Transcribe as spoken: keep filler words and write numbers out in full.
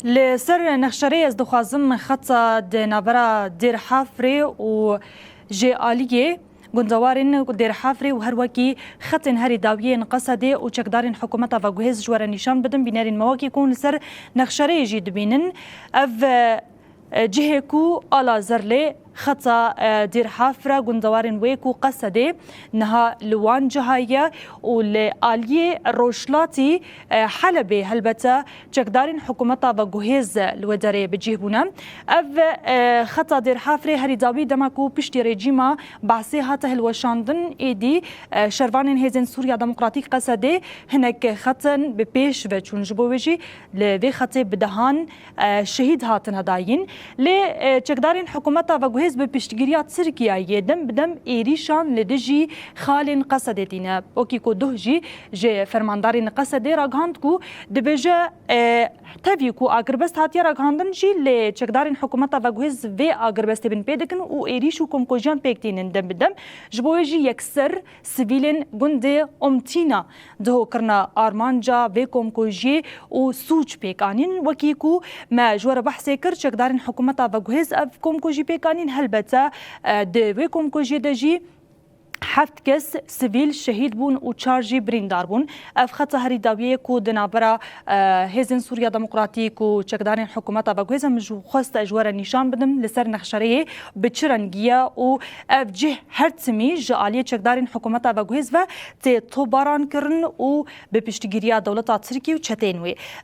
Li ser nexşerê ez dixwazim xeta di navbera Dêrhafrê û jêaliyê gundewarên Dêrhafrê û her wekî xetên herî dawiyê yên Qesedê û çekdarên hikûmeta veguhêz ji we re nîşan bidim, bînerên me wekî ku hûn li ser nexşerê jî dibînin. Ev, e, cihê ku ala zer lê xeta, e, Dêrhafre, gundewarên wê ku Qesedê niha li wan ciha ye û li aliyê rojhilatî, e, Helebê helbete çekdarên hikûmeta veguhêz li wê derê bi cih bûne. Ev, e, xeta Dêrhafrê herî dawî dema ku piştî rejîma Beesê hate hilweşandin, êdî, e, şervanên Hêzên Sûriya Demokratîk Qesedê hinek xetin bi pêş ve çûn. Ji bo wê jî li vê xetê bi dehan, e, şehîd hatine dayîn. Lê, e, çekdarên hikûmeta veguhêz bi piştgiriya Tirkiyeyê dem bi dem êrîşan li dijî xalên Qesedê tîne. Wekî ku duh jî ji fermandarên Qesedê ragihand ku dibêje, e, tevî ku agirbest hatiye ragihandin jî, lê çekdarên hikûmeta veguhêz vê agirbestê binpê dikin û êrîş û komkujiyan pêk tînin dem bi dem. Ji bo wê jî yekser sivîlên gundê Umtîna diho kirine armanca vê komkujiyê û sûc pêk anîn. Wekî ku me ji we re behsê kir, çekdarên hikûmeta veguhêz ev komkujî pêk anîn. Helbete, e, di wê komkujiyê de jî heft kes sivîl şehîd bûn û çar jî birîndar bûn. Ev xeta herî dawiyê ku di navbera, e, Hêzên Sûriya Demokratîk û çekdarên hikûmeta veguhêz, em ji xwest ji we re nîşan bidim li ser nexşereyê bi çi rengî ye û ev cih her timî ji aliyê çekdarên hikûmeta veguhêz ve tê tobaran kirin û bi piştgiriya dewleta Tirkî û çeteyên wê.